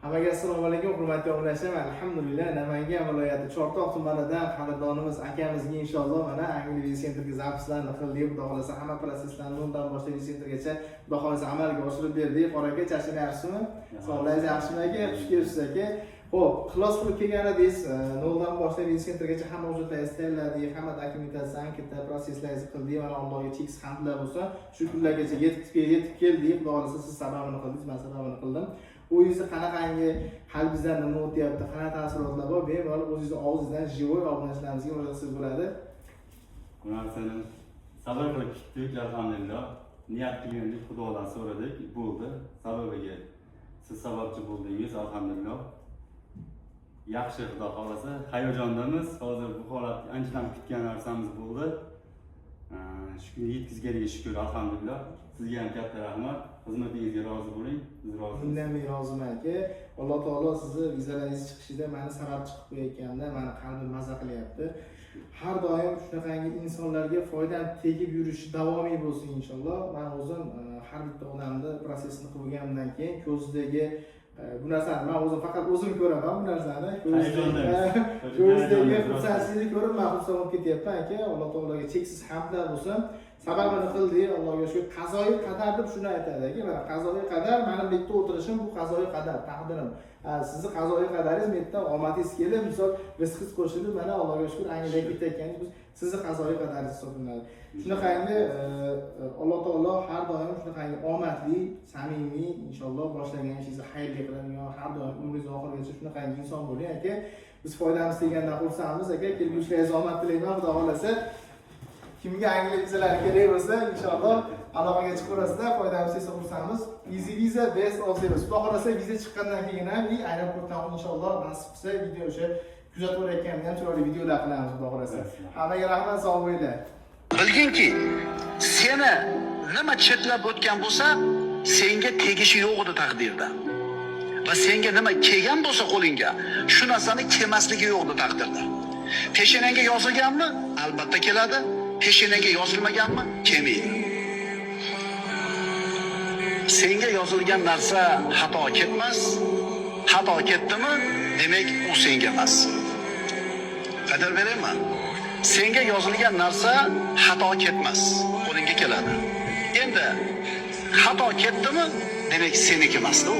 Hammaga assalomu alaykum, hurmatli obunachilar. Alhamdulillah, Namangan viloyati Chortoq tumanidan qadrdonimiz akamizga inshaalloh mana Angliya Visa Centerga запись larni qildik. Xudo xohlasa, hamma protsesslarni noldan boshlab Visa Centergacha, Xudo xohlasa, amalga oshirib berdik. Qora aka, charchamayapsizmi? Sog'ligingiz yaxshimi, aka? Xush kelibsiz, aka. Xo'p, ixlos qilib kelgan edingiz, noldan boshlab Visa Centergacha hamma hujjatlaringizni tayyorladik, hamma dokumentatsiya, anketa, protsesslaringizni qildik. Mana, Allohga cheksiz hamdlar bo'lsin. Shu kunlargacha yetib keldik. Xudo xohlasa, siz sababini qildingiz, men sababini qildim. O'zingizni qanaqangi, qalbingizdan nima o'tyapti, qanaqa taassurotlar bor, bemalol o'zingizni og'zingizdan живой obunachilarimizga murojaat qilsangiz bo'ladi. Bu narsani sabr qilib kutdik, alhamdulillah. Niyat qilgandik, Xudodan so'radik, bo'ldi. Sababiga siz sababchi bo'ldingiz, alhamdulillah. Yaxshi, Xudo xohlasa, hayajondamiz. Hozir bu holat anchadan kutgan narsamiz bo'ldi. Shu kunga yetkazganiga shukur, alhamdulillah. Sizga ham katta rahmat. Xizmatingizga rozi bo'ling. Biz rozimiz. Bundan men roziman, aka. Alloh taolo sizni vizalaringiz chiqishida mani sabab chiqib qo'yayotganda mani qalbim maza qilyapti. Har doim shunaqangi insonlarga foydam tegib yurishi davomiy bo'lsin, inshaalloh. Man o'zim har bitta odamni protsessini qilib bo'lganimdan keyin ko'zidagi bu narsani man o'zim, faqat o'zim ko'raman bu narsani. Hayajondamiz. Ko'zidagi xursandchilikni ko'rib, man xursand bo'lib ketyapman, aka. Alloh taologa cheksiz hamdlar bo'lsin. Sababini qildik, Allohga shukur. Qazoyi qadar deb shuni aytadi, aka. Mana, qazoyi qadar, mani bu yerda o'tirishim bu qazoyi qadar, taqdirim. Sizni qazoyi qadaringiz bu yerda omadingiz kelib, misol, rizqingiz qo'shilib, mana, Allohga shukur, Angliyaga ketayotganingiz bu sizni qazoyi qadaringiz hisoblanadi. Shunaqangi Alloh taolo har doim shunaqangi omadli, samimiy, inshaalloh, boshlagan ishingizni xayrli qiladigan, har doim umringiz oxirigacha shunaqangi inson bo'ling, aka. Biz foydamiz tegandan xursandmiz, aka. Kelgusi omad tilayman. Xudo xohlasa, kimga Angliya vizalari kerak bo'lsa, inshaalloh aloqaga chiqaverasizlar, foydamiz tegsa xursandmiz. Easy Visa, best of service. Xudo xohlasa, viza chiqqandan keyin ham и aeroportdan, inshaalloh, nasib qilsa, video o'sha kuzatib borayotganda ham chiroyli videolar qilamiz, Xudo xohlasa. Hammaga rahmat, sog' bo'linglar. Bilginki, seni nima chetlab o'tgan bo'lsa, senga tegishi yo'q edi taqdirda. Va senga nima kelgan bo'lsa qo'lingga, shu narsani kelmasligi yo'q edi taqdirda. Peshonangga yozilganmi? Albatta keladi. Peshonangga yozilmaganmi? Kelmaydi. Senga yozilgan narsa xato ketmas. Xato ketdimi? Demak, u senga emas. Qadar beraymi? Senga yozilgan narsa xato ketmas, qo'lingga keladi. Endi xato ketdimi? Demak, seniki emasda u.